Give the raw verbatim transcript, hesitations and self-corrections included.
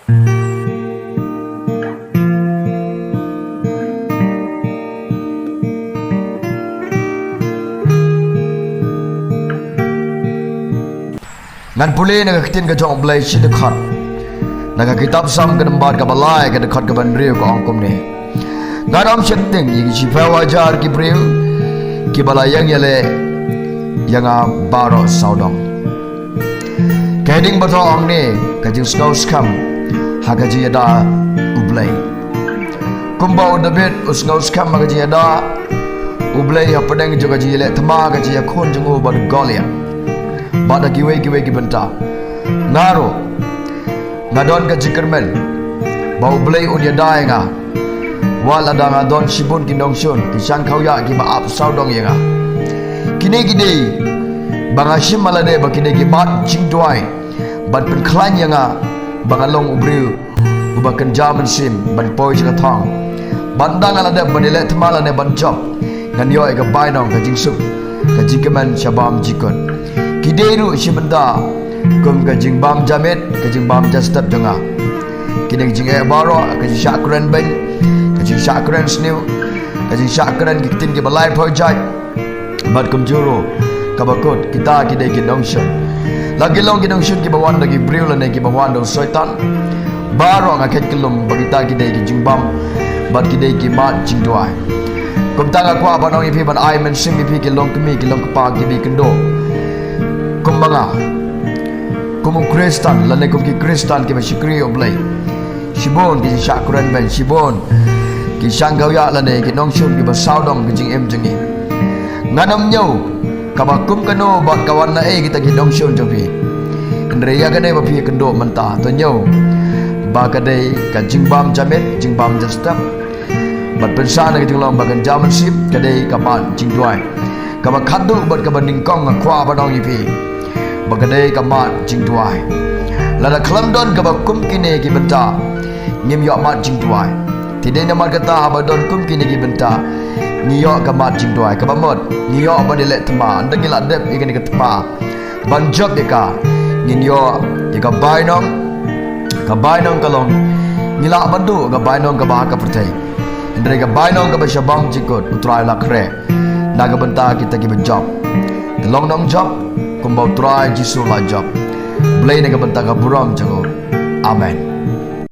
Ngan pule na ka ktien ka jong U Blei shi dkhot. Na ka kitab Salm ka nambar kaba lai, ka dkhot kaba hynriew, ka ong kumne: Ngan ym sheptieng ïa ki shiphew hajar ki briew kiba la ïeng ïaleh ïa nga baroh sawdong. Ka heading ba thoh ong ne: Ka jingsngew skhem ha ka jingïada U Blei. Kumba u David u sngew skhem ha ka jingïada U Blei hapdeng jong ka jingïaleh thma ka jingïakhun jong u bad u Goliath, bad ha kiwei kiwei ki bynta. Nga ruh nga don ka jingkyrmen ba U Blei un ïada ïa nga, wat lada nga don shibun ki nongshun, ki shangkhawiah kiba ap sawdong ïa nga. Kine ki dei ba nga shim ha lade ba ki dei ki mat jingduwai ban pynkhlaiñ ïa nga ba nga long u briew uba kynja mynsiem ban poi sha ka thong. Ban dang nga la dep ban ïaleh thma lane ban jop, ngan ïoh ïa ka bainong, ka jingsuk, ka jingkmen sha bam jingkut. Ki dei ruh shi bynta kum ka jingbam jamit, ka jingbam jastep jong nga. Kine ki jingeh baroh, ka jingshah kren beiñ, ka jingshah kren sniew, ka jingshah kren ki ktien kiba laiphew jait, bad kumjuh ruh kaba kut, kita ki dei ki nongshun. La ki long ki nongshun kiba wan da ki briew lane kiba wan da u Soitan, baroh nga khet kyllum ba kita ki dei ki jingbam bad ki dei ki mat jingduwai. Kumta nga kwah ban ong ïa phi, ban ai mynsiem ïa phi ki longkmie ki longkpa kiba ïakynduh kumba nga, kum u Khristan lane kum ki Khristan kiba shakri U Blei. Shibun ki jingshah kren beiñ, shibun ki shangkhawiah lane ki nongshun kiba sawdong ka jingim jong ngi. Ngan ym ñiew kaba kum kano bad ka wan naei kita ki nongshun jong phi. Hynrei ïa kane ba phi ïakynduh mynta, to ñiew ba ka dei ka jingbam jamit, jingbam jastep. Bad pynsan na ka jinglong ba kynja mynsiem, ka dei ka mat jingduwai. Kaba khatduh bad kaba nyngkong nga kwah ban ong ïa phi ba ka dei ka mat jingduwai. Lada khlem don kaba kum kine ki bynta, ngim ïoh mat jingduwai. Te dei namar kata haba don kum kine ki bynta, ngi ïoh ka mat jingduwai. Kaba mut, ngi ïoh ban ïaleh thma, ynda ngi la dep ïa kane ka thma ban jop ïa ka, ngin ïoh ïa ka bainong, ka bainong ka long, ngi lah ban duh ka bainong kaba ha ka pyrthei. Hynrei ka bainong kaba sha bam jingkut, U Trai u la khreh na ka bynta kita kiba jop. Te long nongjop kumba U Trai Jisu u la jop. Blei na ka bynta ka burom jong u. Amen.